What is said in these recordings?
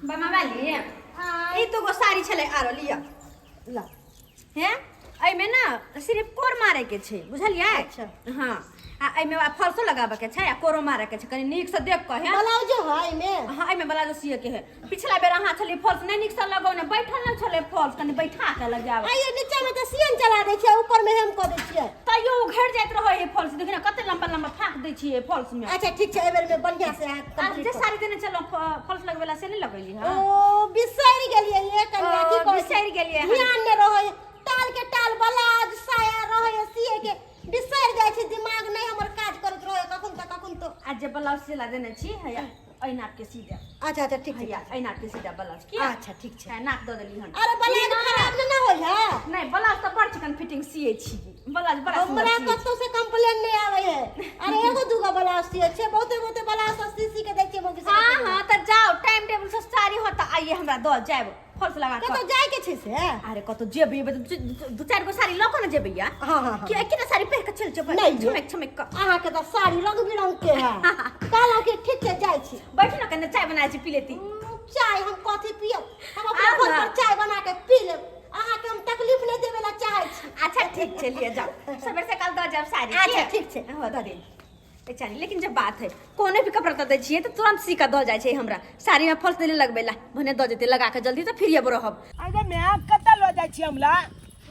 बमा वाली आँय। ई दूगो साड़ी छलै आरो लिअ। ला। हे, एहिमे ने सिर्फ कोर मारे के छै, बुझलियै? अच्छा। हाँ, आ एहिमे आब फल्सो लगाबे के छै आ कोरो मारे के छै, कनि नीक से देख कऽ। हे, ब्लाउजो है एहिमे? हाँ, एहिमे ब्लाउज सिए के है। पिछला बेर अहाँ छलियै, फॉल्स नहि नीक से लगौने, बैठल नहि छलै फॉल्स, कनि बैठा के लगाब। आइयो नीचा में तऽ सियन चला दै छियै, ऊपर में हेम कऽ दै छियै। तैयो उघड़ जाइत रहै है फॉल्स। देखियौ ने कते लम्बा लम्बा फाँक दै छियै फॉल्स में। अच्छा ठीक छै, एहि बेर में बढ़िया से अहाँ आ complete जे कऽ। साड़ी देने छलहुँ फॉल्स लगबै ला, से नहि लगेली? हँ। ओ बिसरि गेलियै ये कनिया, की ओ, कहै छी? बिसरि गेलियै हन। ध्यान नहि रहै, टाल के टाल ब्लाउज साया रहै सिए के, बिसरि जाइ छै, दिमाग नहि हमर काज करैत रहै कखन तऽ कखन तो। आ जे ब्लाउज सिला देने छी, हैया एहि नाप के सी देब। अच्छा अच्छा, ठीक छै। हैया एहि नाप के सी देब ब्लाउज की। अच्छा ठीक छै। है, नाप दऽ देली हन। अरे ब्लाउज खराब नहि ने होइ है? नहि, ब्लाउज तऽ बड़ चिकन फिटिंग सिए छी, ब्लाउज बड़ा सुंदर हमरा सिए छी। कतौ से कंप्लेन नहि आबै है। अरे एगो दूगो ब्लाउज सिए छै, बहुते बहुते ब्लाउज सब सी सी के दै छियै मौगी सब। हाँ हाँ, तऽ जाओ, टाइम टेबुल से साड़ी हो तऽ आइए हमरा दऽ जायब फॉल्स लगा कतौ कऽ। जाय के छै से? अरे कतौ जेबै दू चारि गो साड़ी लऽ कऽ ने जेबै या। हाँ हाँ हाँ। कि एकेटा साड़ी पहिर कऽ चलि जेबै? नहि। छमक छमक कऽ। अहाँके तऽ साड़ी रंग बिरंग के है। कहलहुँ कि ठीक छै, जाइ छी। बैठू ने कने, चाय बनाइ छी, पी लेती। चाय हम कथी पियब? हम अपना आउ घर ना। पर चाय बना के पी लेब, अहाँके हम तकलीफ नहि देबे ला चाहै छी। अच्छा ठीक छै, लिए जाओ, सबेर से कल दऽ जायब साड़ी। अच्छा, ठीक छै। हाँ, दऽ दे बेचारी। लेकिन जब बात है, कोनो भी कपड़ा दऽ दै छियै तऽ तुरंत सी कऽ दऽ जाइ छै। हमरा साड़ीमे फॉल्स देले लगबै ला, भने दऽ जेतै लगा कऽ जल्दी तऽ फ्रीए रहब। अरे मैम, कतऽ लऽ जाइ छी हमरा?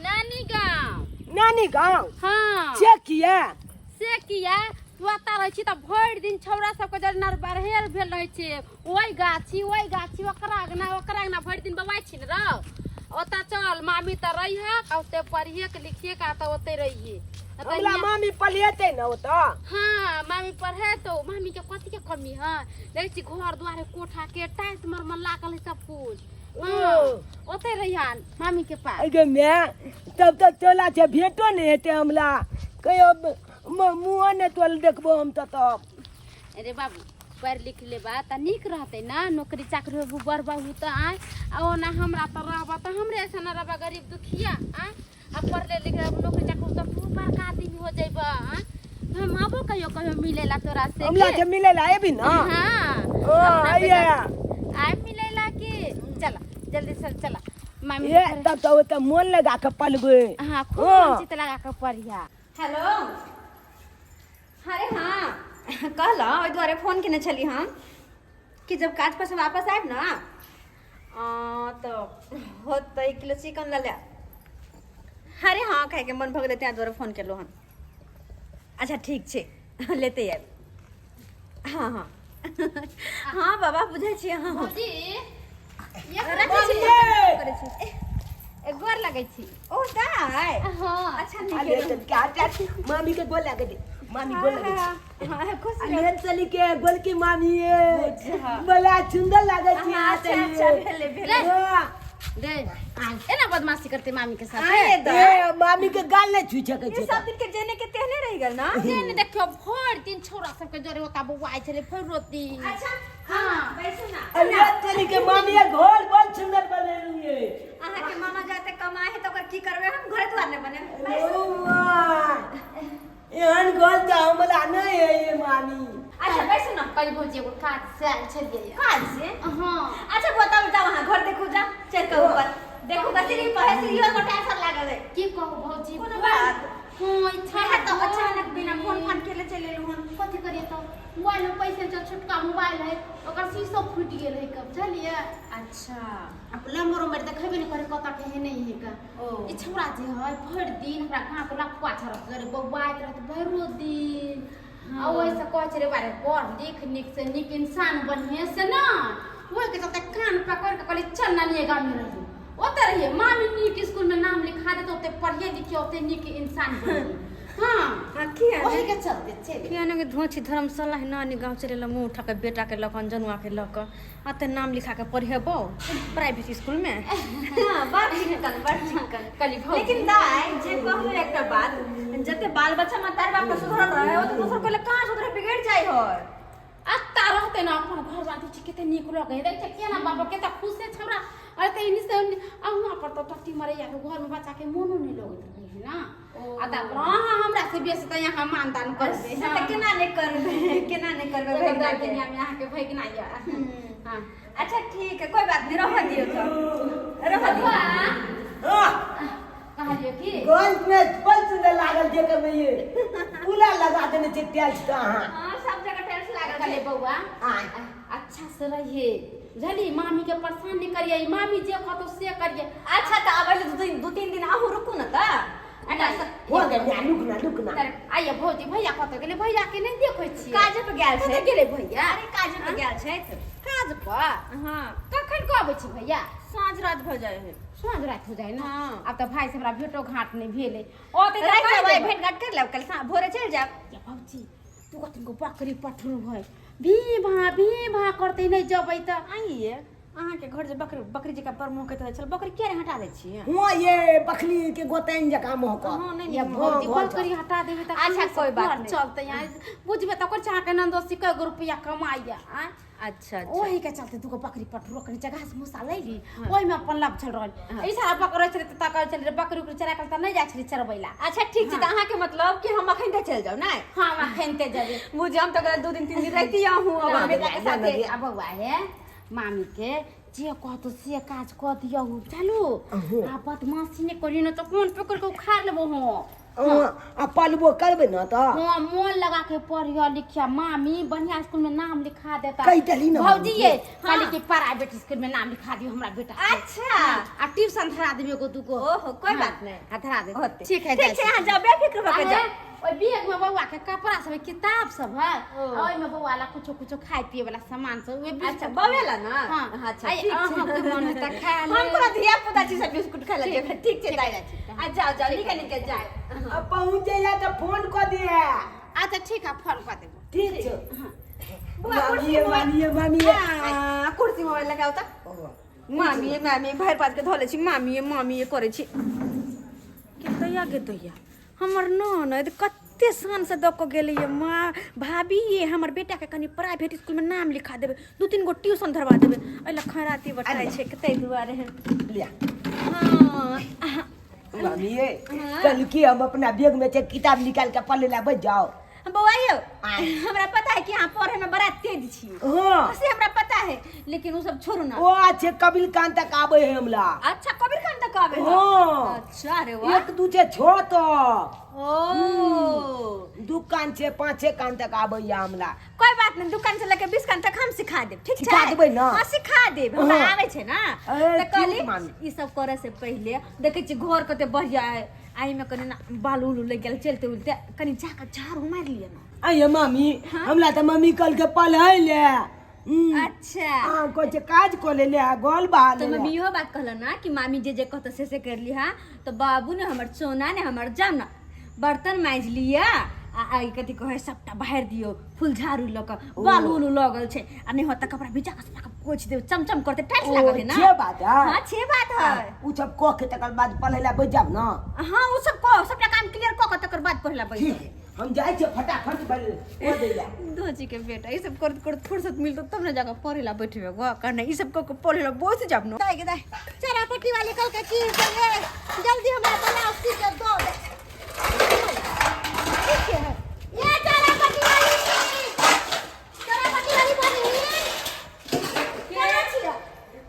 नानी गाँव। नानी गाँव? हाँ। से किया? से किया, तू एतऽ रहै छी तऽ भरि दिन छौड़ा सबके जरे नरबरहेल भेल रहै छै, ओहि गाछी ओहि गाछी, ओकरा अङ्गना ओकरा अङ्गना, भरि दिन बौआइ छी ने रौ। ओतऽ चल, मामी तऽ रहिहे आ ओते पढ़िए के लिखिए के आ तऽ ओते रहिहे। हमरा मामी पढ़ेतै ने ओतऽ? हाँ, मामी पढ़ेतौ। मामी के कथी के कमी है? देखै छी घर दुआर कोठा के टाइल्स मरमर लागल है सब कुछ। हाँ, ओते रहिहा मामी के पास। अगे माय, तब तऽ तोला छै भेटो नहि हेतै हमरा कहियो, मुँहो नहि तोल देखबो हम तऽ तब। अरे बाबू, पढ़ि लिख लेबा तऽ नीक रहतै ने, नौकरी चाकरी होबू, बड़ बहू तऽ आँय। आ ओना हमरा तऽ रहबऽ तऽ हमरे ऐसा न रहबा गरीब दुखिया आँय। आ पढ़ले लिखले नौकरी चाकरी तऽ तू बड़का आदमी हो जइबा आँय। हम आबो कहियो कहियो मिलेला तोरा से। हमरा के? से मिलेला एबी ना? हाँ। ओ अपना आइए। बेटा आइ मिलेला के, चला जल्दी से चला मामी ए के घरे। तब तऽ ओतऽ मोन लगा के पलबै। हाँ, खूब हाँ। मन चित लगा के पढ़िया। हेलो, अरे हाँ, कहलहुँ ओहि दुआरे फोन केने छली हम कि जब काज पर से वापस आयब ने तऽ होत तऽ 1 किलो चिकन लऽ लेब। अरे हाँ, खायके मन भऽ गेलै, ताहि दुआरे फोन केलहुँ हन। अच्छा ठीक छै, लेते आयब। हाँ हाँ हाँ बाबा, बुझै छियै। हाँ हाँ। भौजी, रखै छी, करै छी। ए, गोर लगै छी। ओ दाइ। हाँ। अच्छा, नीक। अरे तऽ क्या मामी के गोल लगे दे, मामी गोल लगे छी। हाँ, खुश रह। अरे चली के गोल की मामी ये बड़ा सुंदर लागे छी। हाँ, अच्छा अच्छा, भेले भेले। हाँ। रे, एना बदमाशी करते मामी के साथ? आए दाइ। ए मामी के गाल नहीं छू सकै ई छै। सब दिन के जेने के तेहने रहि गेल ना। जे ने देखियो, भरि दिन छौड़ा सबके जरे ओता बौआइ छलै भरि दिन। अच्छा हाँ, बैसू ना। अरे चली के मामी ये घोल बड़ सुंदर बनेलू ये। अहाँके मामा जाते कमाए है तऽ ओकर की करबै हम? घरे दुआर नहि बने, बैसू। एहन घोल तऽ हमरा नहीं है ये मामी। अच्छा बैसू ना। कहली भौजी, एगो काज से आयल छलियै। काज से? हाँ। अच्छा बताउ, जाओ अहाँ घर देखू, जाओ चढ़ के ऊपर देखू, बस सीढ़ी पर है, सीढ़ी पर टेंशन लागल है। की कहू भौजी। कोनो बात? हाँ, इच्छा है तऽ अचानक बिना फोन फान केले चलि एलहुँ हन। कथी करिए तऽ, मोबाइल में पैसे चल, छोटका मोबाइल है, ओकर शीशो फूटि गेल है कब, बुझलियै? अच्छा। आ नंबर उम्बर देखेबे नहि करे कतऽ के है नहीं है का। ओ ई छौड़ा जे है भरि दिन हमरा गाँव के लफुआ छौड़ा जरे बौआइत रहत भरिो दिन। आ ओहिसँ कहै छै रे बारे, पढ़ लिख, नीक से नीक इंसान बनिहे से ना। ओहिके चलते कान पकड़ि कऽ कहली, चल नानिये गाममे रहिए, ओतऽ रहिए, मामी नीक स्कूलमे नाम लिखा देतौ, ओते पढ़िए लिखिए, ओते नीक इंसान बनिहे। हाँ। हाँ, किया? ओहिके चलते चलि। किया ने धोची धर्मशाला है, नानी गाँव चले ला, मुँह उठा के बेटा के लऽ कऽ, जनुआ के लऽ कऽ अते नाम लिखा के पढ़ेबो प्राइवेट स्कूल में। हाँ, बड़ चिकन, बड़ चिकन। कहली भौजी। लेकिन दाई, जे कहलू एकटा बात, जते बाल बच्चा मतार बाप के सुधरल रहे, ओ तो दोसर कोले कहाँ सुधरे, बिगड़ जाइ होय। अत्ता रहते ना अपन घर बात छै, कते नीक लगे देख छै केना बाप केते खुश है छौड़ा। अरे तऽ इनी से आ हुआं पर तो टट्टी मरैया के घर में बच्चा के मोनो नहीं लगैत रहे है ना। आ तऽ हाँ, हमरा से बेसी तऽ यहाँ मानदान करबै। से तऽ केना नहि करबै, केना नहि करबै एगो भगिना के। दुनिया में अहाँके भगिना यऽ। हाँ। अच्छा ठीक है, कोई बात नहीं, रह दियो तो रह दियो। हाँ, कहलियो की गंज में बड़ सुंदर लागल देखे में ये पूरा लगा देने छै टाइल्स के अहाँ। हां, सब जगह टाइल्स लागल कहले छै। बौआ आय। अच्छा से रहिए बुझली, मामी के परेशान नहीं करिए, मामी जे कहतो से करिए। अच्छा तऽ आबै ले 2-3 दिन अहूँ रुकू ने तऽ। हो गेल ना, रुक ना, रुक ना। आइए भौजी, भैया कतऽ गेलै? भैया के नहि देखै छियै। काज पर गेल छै। कतऽ गेलै भैया? अरे काज पर गेल छै। काज पर? हाँ। कखन के अबै छै भैया? साँझ रात भऽ जाइ है। साँझ राति हो जाइ ने? हाँ। आब तऽ भाई से हमरा भेंटो घाट नहि भेलै। ओते तऽ राति कहि जाबै, देबै। भेंट घाट कर लेब, कल भोरे चलि जायब। या भौजी, तू कथी को बकरी पठरू है, भी भा भी भा करते नहि जबै तऽ। आइए अहाँके घर जे बकरी बकरी जकाँ पर महकैत रहै छल, बकरी किया नहि हटा दै छियै? हुआ ये बकरी के गोतैन जकाँ महकत। हाँ, नहि या नीक। भौजी, हाँ, बकरी हटा देबै तऽ अच्छा, कहाँ से कोई बात घर नहि। चलतै? यहाँ बुझबै तऽ ओकर चाह के नंदोसी कए गो रुपया कमाइया आँय? अच्छा अच्छा। ओही के चलते दूगो बकरी पठरू रोकने छै, घास भूसा लैली, ओहिमे अपन लपछल रहल। ई सारा बकरी छलै तऽ तकल छलै, बकरी उकरी चरा के तऽ नहि जाइ छलै चरबै ला। अच्छा ठीक छै, तऽ अहाँके मतलब कि हम अखन चलि जाउ नहि? हाँ, हम अखन ते जेबै। बुझ हम तऽ 2 दिन 3 दिन रहिती अहूँ अपन बेटा के साथे। आ बौआ हे, मामी के जे कहतो से काज कऽ दियौ, चलू। आ बदमाशी नहि करियौ ने तऽ कोन पकड़ के उखाड़ लेबो हो। आ पलबो करबै ने तऽ? हाँ, मोन लगा के पढ़ियो लिखियो, मामी बढ़िया स्कूल में नाम लिखा देता। कहि देली ने भौजी ये, हाँ। कहली कि प्राइवेट स्कूल में नाम लिखा दियो हमरा बेटा के। अच्छा। आ ट्यूशन धरा देबे एगो दूगो। ओहो, कोई बात नहीं। हाँ, धरा दे। होते। ठीक है, ठीक छै, अहाँ जाउ, बेफिक्र भऽ के जाउ। ओहि बैग में बौआ के कपड़ा सब है, किताब सब है, ओ। आ ओहि में बौआ ला कुछो कुछो खाए पिए वाला सामान सब। ओहि बिस्कुट। अच्छा, बौए ला ना? हाँ। अच्छा, आइ ठीक छै। अहाँके मन है तऽ खा हम लेब। कोनो धिया पुता छी सब बिस्कुट खाय लए जेबै। ठीक छै दाइ। ठीक। आ जाउ जाउ, निके निके जाउ। आ पहुँच जाइए तऽ फोन कऽ दिहे। अच्छा ठीक है, फोन कऽ देबो। ठीक छै। बौआ, कुर्सी मामिए, मोबाइल। मामिए, मामिए। हाँ, कुर्सी मोबाइल लगाउ तऽ। मामिए मामिए भरि पात के धऽ लै छी, मामिए मामिए करै छी। गेतैया गेतैया हमर ननद कते शान से दऽ कऽ गेलैया। माँ भाभी ये, हमर बेटा के कनि प्राइवेट स्कूल में नाम लिखा देबै, 2-3 गो ट्यूशन धरवा देबै, एहि लए खराती बटाइ छै ताहि दुआरे। लिया। हाँ। मामिए, कल की हम अपना बैग में से किताब निकाल के पढ़े ला बैठ जाओ। बौआ यौ, हमरा पता है कि अहाँ पढ़े में बड़ा तेज छी। हाँ। से हमरा पता है, लेकिन उ सब छोड़ू ना। ओ अच्छे कबीर खान तक आबे है हमला। अच्छा, कबीर खान तक आबे है? हाँ। अच्छा, अरे वाह। 1 2 6 तक। ओ। 2 कान 6 5 6 कान तक आबे है हमला। कोई बात नहीं, दुकान से लेके 20 कान तक हम सिखा देब, ठीक छै? सिखा देबै ना? हाँ, सिखा देब, हमरा हाँ। आबै छै ना। ए, तऽ कहली ठीक मामी। ई सब करे से पहिले देखै छी घर कते बढ़िया है, एहि में कनि ना बालू उलू लागि गेल चलते उलते, कनि जाके झाड़ू मारि लिअ ना। आइए मामी, हमरा तऽ मम्मी कहलकै पढ़ै ले। अच्छा। अहाँ कहै छै काज कऽ ले ले, गोल बहा तऽ ले। मम्मी इहो बात कहल ना कि मामी जे जे कहतौ से से कर लिहा, तऽ बाबू ने हमर सोना ने हमर जाम ना बर्तन माजि लिअ आ आइ कथी कहै सबटा बाहर दियौ, फूल झाड़ू लऽ कऽ बालू उलू लगल छै, आ नहि होत तऽ कपड़ा भिजा कऽ सबटा पोछि देब, चमचम करतै, टाइल्स लागल है ना। छे बात है। हाँ, छे बात है। उ सब कऽ के तकर बाद पढ़ै ला बैठ जाब ना। हाँ, उ सब कऽ सबटा काम क्लियर कऽ के तकर बाद पढ़ै ला बैठ ठीक है, हम जाइ छियै फटाफट कऽ दै ला। दोजी के बेटा ई सब करत करत फुर्सत मिलतो तब ना जाके पढ़े ला बैठबे गो, कहने ई सब कऽ के पढ़े ला बैठ जाब ना। दाइ गे दाइ, चरापट्टी वाली कहलकै की से जल्दी हमरा ब्लाउज सी के दऽ दे। ठीक है। ये चरापट्टी वाली, चरापट्टी वाली बहिन, केना छियै?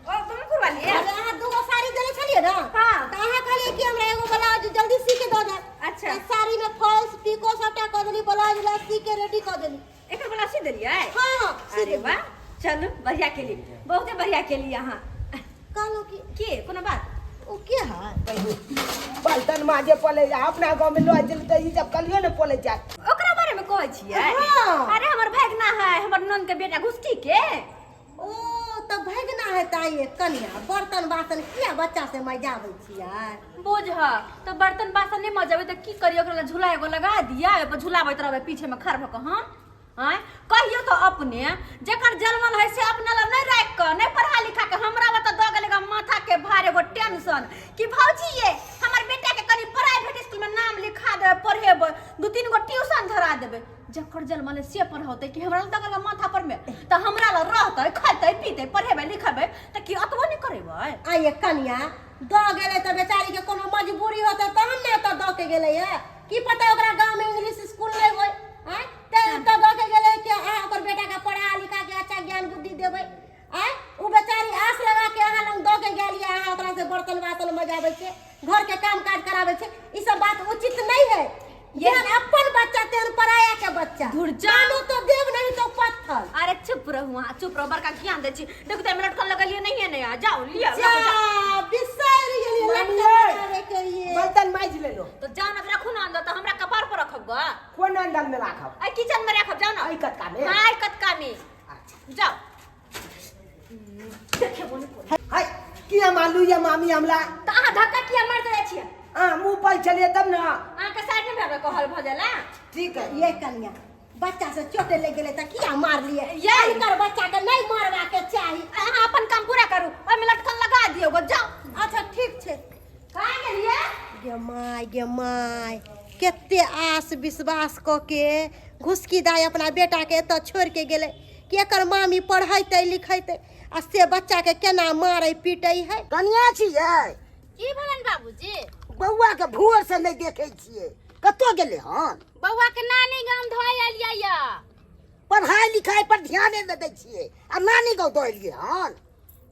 ओ तुमकुर वाली है? अरे अहाँ दूगो साड़ी देने छलियै ना? हाँ। तऽ अहाँ कहलियै कि हमरा एगो ब्लाउज जल्दी सी के दऽ दे। अच्छा। तऽ साड़ी में फॉल्स पीको सबटा कऽ देली, ब्लाउज उलाउज सी के रेडी कऽ देली। एकर ब्लाउज सी देलियै? हाँ, हाँ, सी अरे देलियै। वाह, चलू बढ़िया केली, बहुते बढ़िया केली अहाँ। कहलहुँ कि के कोनो बात? ओ के है? बर्तन माजे पड़े अपना गाँव में लऽ चलते ई सब कलियो ने पड़े जाए। ओकरा बारे में कहै छियै? हाँ। अरे हमर भागना है, हमर नन के बेटा घुसकी के। ओ तऽ भागना है ताई कनिया, बर्तन बासन किया बच्चा से मजाबै छियै? बोझ तऽ बर्तन बासन नहि मजेबै तऽ की करियै, ओकरा झूला एगो लगा दिया, ओहि पर झुलाबैत रहबै पीछे में खड़ भऽ कऽ हम। आँय कहियो तो अपने जेकर जन्मल है से अपना लग नहीं राख के, नहीं पढ़ा लिखा के हमरा बता दऽ गेलै माथा के भार एगो टेंशन कि भौजी ये हमर बेटा के कनि प्राइवेट स्कूल में नाम लिखा देबै, पढ़ेबै, 2-3 गो ट्यूशन धरा देबै। जकर जन्मल है से पढ़ौतै कि हमरा लग दऽ गेलै माथा पर में, तऽ हमरा लग रहतै, खैतै पीतै, पढ़ेबै लिखेबै, तऽ की अतबो नहि करेबै? आइए कनिया दऽ गेलै तऽ बेचारी के कोनो मजबूरी होतै तहन ने एतऽ दऽ के गेलै है। की पता ओकरा गाँव में इंग्लिश स्कूल नहीं होय, आँय तऽ एतऽ दऽ के गेलै कि अहाँ ओकर बेटा के पढ़ा लिखा के अच्छा ज्ञान बुद्धि देबै। आँय उ बेचारी बजाबै छै, घर के काम काज कराबै छै। ई सब बात उचित नहीं है। जेहन अपन बच्चा तेहन पराया के बच्चा। धुर जा। मानो तो देव नहीं तो पत्थर। अरे चुप रहू अहाँ, चुप रहू, बड़का ज्ञान दै छी। देखू तऽ एहिमे लटकन लगलियै नहिये ने, आ जाउ लिअ जा लऽ कऽ जाउ। बिसरि गेलियै मामी लटकन यै। लगाबै के लिए। बर्तन माजि लेलो। तऽ जाउ ने, राखू ने अंदर, तऽ हमरा कपार पर रखब गऽ? कोन अंदर में राखब? एहि किचन में राखब, जाउ ने। एहि कतका में? हाँ, एहि कतका में। अच्छा। जाउ। देखेबो नहि करै। हाय, किया मालू ये मामी हमला? तऽ अहाँ धक्का किया मारि दै छियै? अहाँ मुंह पर छलियै तब ने। अहाँके साइड मे भए कहल भऽ जाला। ठीक है। ये कन्या, बच्चा से चोट लग गेलै तऽ किया मारलियै? ये। एकर बच्चा के नहीं मारबा के चाही। अहाँ अपन काम पूरा करू, ओहिमे लटकन लगा दियौ गो, जाउ। अच्छा ठीक छै। कहाँ गेलियै? गे माय, गे माय, कते आस विश्वास कऽ के घुसकी दाइ अपना बेटा के एतऽ छोड़ि के गेलै कि एकर मामी पढ़ैतै लिखैतै, आ से बच्चा के केना मारै पीटै है। कनिया छियै? की भेलन बाबूजी? बौआ के भोर से नहीं देखे छियै, कतऽ गेलै हन? बौआ के नानी गाम धोइ एलियै या। पढ़ाई लिखाई पर ध्यान नहि दै छियै आ नानी गाँव दऽ एलियै हन।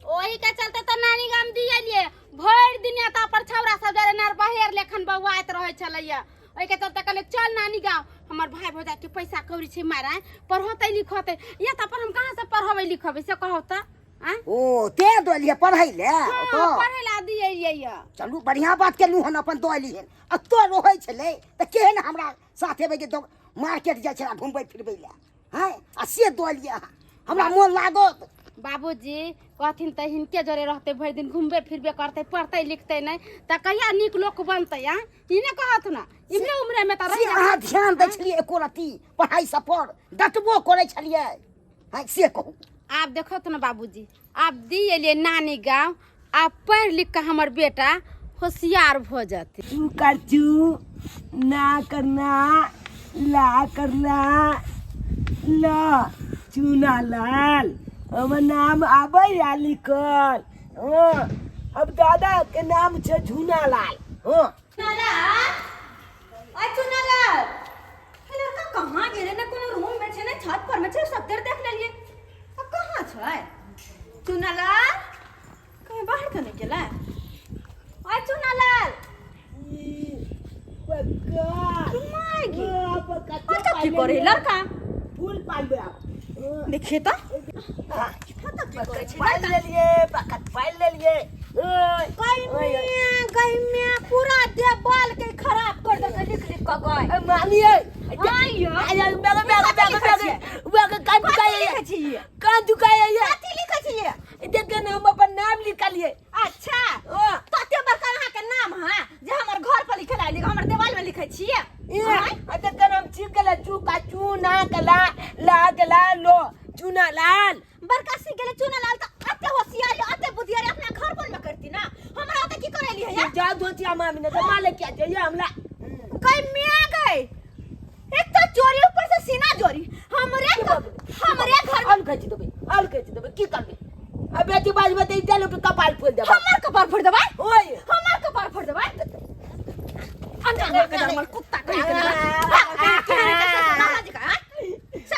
ओही के चलते तऽ नानी गाम दी एलियै। भरि दिन एतऽ पर छौड़ा सब जरे नर बहेर लेखन बौआइत रहै छलैया, ओहि के चलते कहलियै चल नानी गाँव, हमर भाई भौजाई के पैसा कौड़ी छै मारा, पढ़ौतै लिखौतै। एतऽ पर हम कहाँ से पढ़बै लिखबै से कहौ तऽ? आँय? ओ ते दऽ एलियै पढ़ै लए? हाँ, ओतऽ पढ़ै लए दी एलियै या। चलू बढ़िया बात केलहुँ हन, अपन दऽ एलियै हन। एतऽ रहै छलै तऽ केहन हमरा साथे बजे दऽ मार्केट जाइ छलै घुमबै फिरबै लए, हैं, आ से दऽ एलियै अहाँ, हमरा मोन लागत। बाबूजी कहथिन तऽ हिनके जोरे रहतै, भरि दिन घुमबे फिरबे करतै, पढ़तै लिखतै नहि तऽ कहिया नीक लोक बनतै? आँ, ई नहि कहत ने, इम्हरे उम्हरे मे तऽ से रहि। अहाँ ध्यान दै छलियै एको रत्ती पढ़ाइ सब पर? डटबो करै छलियै? हैं, से कहू। आब देखत ने बाबूजी, आब दी एलियै नानी गाँव, आब पढ़ि लिख कऽ हमर बेटा होशियार भऽ जेतै। तू कर चू, ना करना, ला करना, ला चूना लाल, हमर नाम आबै या लिखल। हाँ, अब दादा के नाम छै झूना लाल। हाँ। चुनालाल, ओए चुनालाल, हे लड़का कहाँ गेलै? ने कोनो रूम में छै ने छत पर में छै, सब देख लेलियै, अब कहाँ छै चुनालाल? कहीं बाहर तऽ नहि गेलै? ओए चुनालाल, ई पक्का माय गे। हाँ, पक्का। ओतऽ की करै लड़का? फूल पालबै आब। देखिए तऽ हाँ, ओतऽ की करै छै पालि लड़का? लेलियै, पक्का पालि लेलियै। ओय, गई मियां, गई मियां, पूरा देवाल के खराब कर देलकै लिख लिख कऽ गई। ए, मामी ए, हाँ यौ। आय, आय, बैग, बैग, कथी बैग, लिखै बैग, छियै? बैग, कान कथी दुखाय लिखै छियै? कान दुखाय ये। कथी लिखै छियै? देख ने, हम अपन नाम लिखलियै। अच्छा। ओ। कते बड़का अहाँके नाम है जे हमर घर पर लिखल आयल, हमर देवाल में लिखै छियै? ए, आ देख ने, हम सीख गेलै, चू का चू, ना के ला, ला के ला, लो, चूना लाल। बड़का सीख गेलै चूना लाल, तऽ अते होशियारी अते बुद्धियारी अपना घर पर में करती ना, हमरा ओते की करेली है यार? जाओ धोतिया मामी ने तो माले क्या चाहिए हमला। गई मियां गई, एक तो चोरी ऊपर से सीना जोरी, हमरे हमरे घर आलू खाइ देबै, आलू खाइ देबै, की करबै? आ बेटी बाजबै तऽ इटा लोक के कपाल फोड़ि देबै। हमर कपार फोड़ देबै? ओय। हमर कपार फोड़ देबै? अंदर के जन्मल कुत्ता कहीं के नाना जी का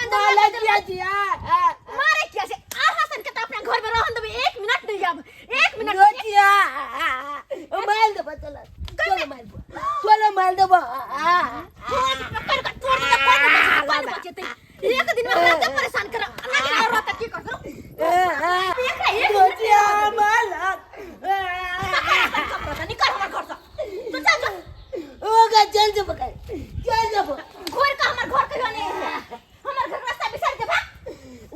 माले किया जी आ आ मारे किया से? आहा सन के त अपना घर में रहन देबै एक मिनट नहीं, आब एक मिनट। धोतिया मार देबै, चल चलो मार देबै, चलो मार देबै। पकड़ के तोड़ दे, कोई न बचेतै, कोई न बचेतै। एक दिन में हमरा से परेशान कर ना के और रहता की करत एकरा एक मिनट। धोतिया माल कपड़ा निकाल हमर घर से, तू चल जा। ओगा चल जेबै, चल जेबै। घोर के हमर घर कहियो नहीं है, हमर घर रास्ता बिसर के भाग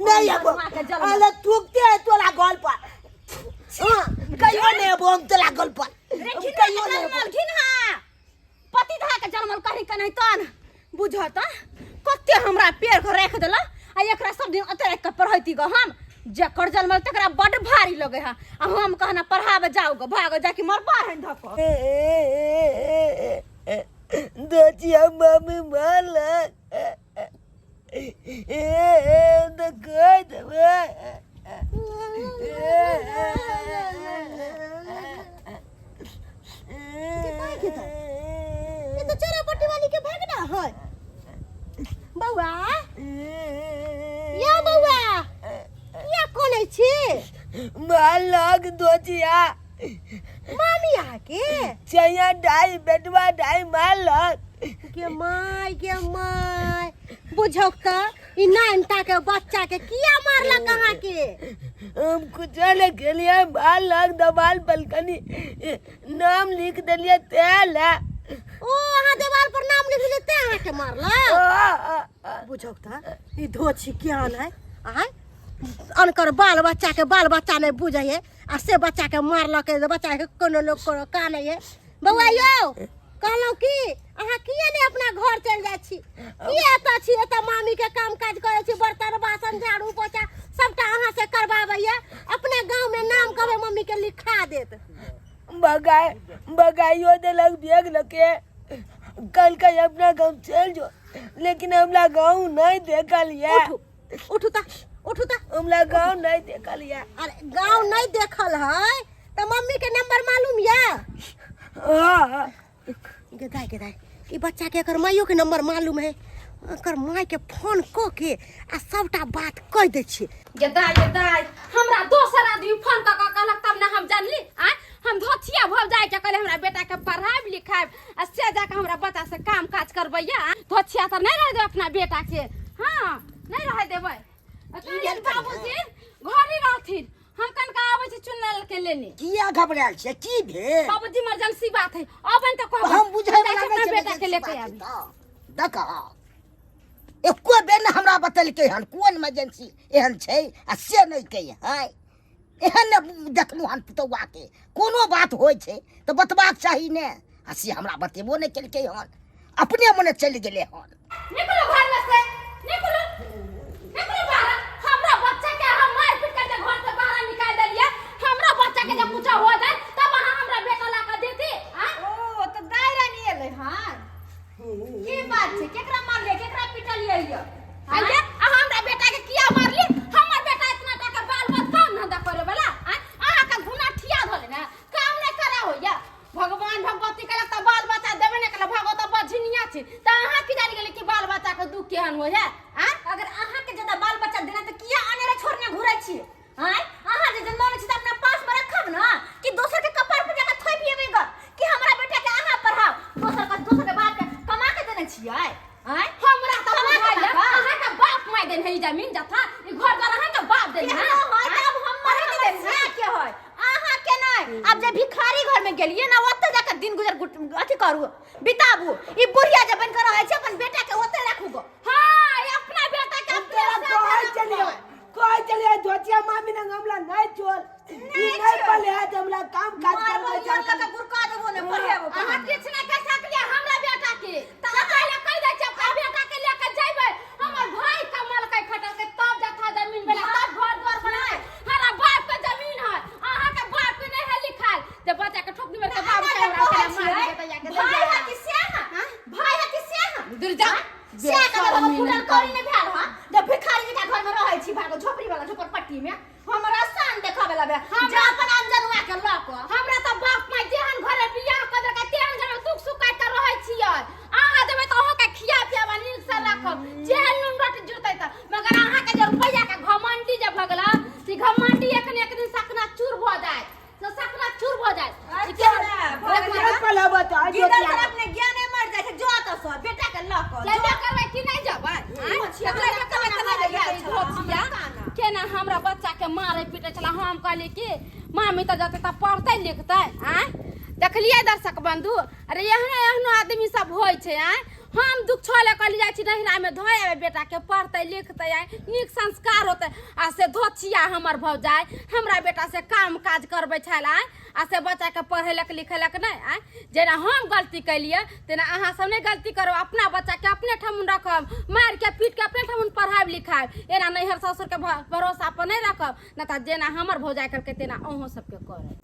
नहीं अब अलग थूकते है तोरा गल पर। हाँ, कहियो नहीं अब हम तोरा गल पर। रे घिन कहियो नहीं। जन्मल घिन, हा पति धा के जन्मल कहीं के नहीं तन बुझत कते हमरा पेड़ के राख देला, आ एकरा सब दिन अते राख के पढ़ैती ग। हम जकर जन्मल तकरा बड भारी लगे है, आ हम कहना पढ़ाबे जाओ ग, भागो जाकि मर बाहर धक। दोचिया मम्मी मालक ए तो कह देबै। ये तो चोरा पट्टी वाली के भागना है। बौआ या बौआ, किया कोनै छी? मालक दोचिया। मामी अहाँके चैया दाइ बेटवा दाइ मारलक। गे my, गे my, बुझौ तऽ ई नानटा के बच्चा के किया मारलक अहाँके? हम कुछो नहि केलियै, मारलक दबाल बलकनी नाम लिख देलियै तें लए। ओ अहाँ देवाल पर नाम लिख देलियै तें अहाँके मारलक? बुझौ तऽ ई धोछी केहन है आँय, अनकर बाल बच्चा के बाल बच्चा नहि बुझै है आ से बच्चा के मारलक जे बच्चा के कोनो लोक कोनो कानै है। बौआ यौ, कहलहुँ की अहाँ किया नहि अपना घर चलि जाइ छी? किया एतऽ छी? एतऽ मामी के काम काज करै छी, बर्तन बासन झाड़ू पोछा सबटा अहाँ से करबाबैया। अपने गाँव में नाम कहबै मम्मी के लिखा देत। बगाई बगाइयो देलक बैग लके, कहलकै अपना गाँव चलि जो, लेकिन हमरा गाँव नहि देखल यऽ। उठू उठू तऽ, उठू तऽ। हमरा गाँव नहि देखल यऽ। अरे गाँव नहि देखल है तऽ मम्मी के नंबर मालूम यऽ? हाँ। गे दाइ, गे दाइ, ई बच्चा के एकर माइयो के नंबर मालूम है। एकर माय के फोन कऽ के आ सबटा बात कहि दै छियै। गे दाइ, गे दाइ, हमरा दोसर आदमी फोन कऽ कऽ कहलक तब ने हम जानली। आँय, हम धोथिया भऽ जाय के कहले हमरा बेटा के पढ़ायब लिखायब आ से जाके हमरा बच्चा से काम काज करबैया। धोथिया तऽ नहि रह देबै अपना बेटा के। हाँ, नहि रह देबै। बाबूजी घरे रहथिन, हम कनका आबै छी चुनल के लेने। किया घबरायल छै? की भेल? बाबूजी इमरजेंसी बात है, अबैन तऽ कहबै। हम बुझै हम जाइ वला छी नहि अपना छै, बेटा के इमरजेंसी लेके बात है आबी। तऽ। देख, एको बेर ने हमरा बतेलकै हन कोन इमरजेंसी एहन छै आ से नहि कहै है। एहन ने देखलहुँ हन पुतौआ के, कोनो बात होइ छै तऽ बतबाक चाही ने, आ से हमरा बतेबो नहि केलकै हन, अपने मने चलि गेलै हन। निकलू घर में से, निकलू, निकलू बाहर। हमरा बच्चा के हम मार पीट के घर से बाहर निकाल देलिए। हमरा बच्चा के जब कुछ हो जाए तब अहाँ हमरा बेटा ला के देती। आँ? ओ तऽ दाइ रानी एलै हन। की बात छै? केकरा मारलियै, केकरा पिटलियै यौ? आइये अहाँ हमरा बेटा के किया मारली? हमर बेटा इतना टाका बाल बच्चा काम धंधा करे वाला। आँ? अहाँ के घुना ठिया धले ने काम नहीं करा होइया। भगवान भगवती कहलक तऽ बाल बच्चा देबे नहि केलक, भगवत बझनिया छी तऽ अहाँ की जानि गेली कि बाल बच्चा के दुख केहन होइ है? आँ? अगर अहाँ के ज्यादा बाल बच्चा देना तऽ किया अनेरे छोड़ने घुरै छी? आँय, अहाँ जे जन्मौने छी तऽ अपना पास में रखब ना कि दोसर के कपार पर जाकर थोपि एबै ग कि हमरा बेटा के अहाँ पढ़ाओ? दोसर के, दोसर के बाप के कमा के देने छियै? आँय, हमरा तऽ कमा के बुझाइया, राखब। अहाँ के बाप my then है ई जमीन जथा, ई घर द्वार अहाँ के बाप देन है। केहनो है तऽ आब हमर अहाँ के हमर देन है। सिया के है, अहाँ के नहि। आब जे भिखारी घर में गेलियै ना ओतऽ जाकर दिन गुजर अथी करू बिताबू। ई बुढ़िया जे बनि कऽ रहै छै अपन बेटा के ओतऽ राखू गो। हाँ, ई अपना बेटा के अपने तोरा साथ कहै राखू। छलियौ, कहै छलियै धोतिया मामी लग हमरा नहि चल, ई नहि पले है तऽ हमरा काम काज मारबो करबै मोन चल। कऽ गुरका देबो ने पढ़ेबो। अहाँ किछु नहि कहि सकलियै हमरा बेटा के। तऽ पहिले कहि दै छियै अपना बेटा के लऽ कऽ जइबै। हमर भाय कमलकै खटलकै तब जथा जमीन भेलै, तब घर द्वार बनाए। हमरा बाप के जमीन है, अहाँ के बाप के नहि है लिखायल। जे बच्चा के ठोकनी मारि के बाबू के हमरा कहै केना मारि छियै, देतै या के भाय दैया। है कि से है? भाय है कि से है? दूर जा। से के जब फूटल कौड़ी नहि भेल हँ, जब भिखारी जकाँ घर में रहै छी भागो झोपड़ी वाला झोपड़पट्टी में, हमरा शान देखाबे लबे जा अपन अंजनुआ के लऽ कऽ। हमरा तऽ बाप माय जेहन घरे बियाह कऽ देलकै तेहन घरे दुख सुख काटि कऽ रहै छियै। अहाँ देबै तऽ अहाँके खिया पियाबा नीक से राखब, जेहन नून रोटी जुड़तै तऽ। मगर अहाँके जे रुपैआ के घमंडी जे भऽ गेल से घमंडी एक ने एक दिन सकना चूर भऽ जायत, से सकना चूर भऽ जायत। अच्छा, भऽ गेल। नहि पढ़ब तऽ गिदड़ अयोध्या। पर अपने ज्ञाने मर जाइ छै, जो तऽ सर बेटा के लऽ कऽ जेबे करबै कि नहि जेबै? आँय? जेबे करबै तऽ नहि जेबै? हमरा धोतिया काना। केना हमरा बच्चा के मारै पीटै छला। हम कहलियै कि मामी तऽ जेतै तऽ पढ़तै लिखतै। आँय, देखलियै दर्शक बंधु, अरे एहनो एहनो आदमी सब होइ छै। आँय, हम दुख छोड़े कहली जाइ छी नहिरा में धोए आबै बेटा के, पढ़तै लिखतै, आँय नीक संस्कार होतै। आ से धोतिया हमर भौजाइ हमरा बेटा से काम काज करबै छल। आँय, आ से बच्चा के पढ़ेलक लिखेलक नहि। आँय, जेना हम गलती केलियै तेना अहाँ सब नहि गलती करू। अपना बच्चा के अपने ठामुन रखब, मारि के पीट के अपने ठामुन पढ़ायब लिखायब। एना नैहर ससुर के भरोसा पर नहि रखब, नहि तऽ जेना हमर भौजाइ करकै तेना अहूँ सबके करत।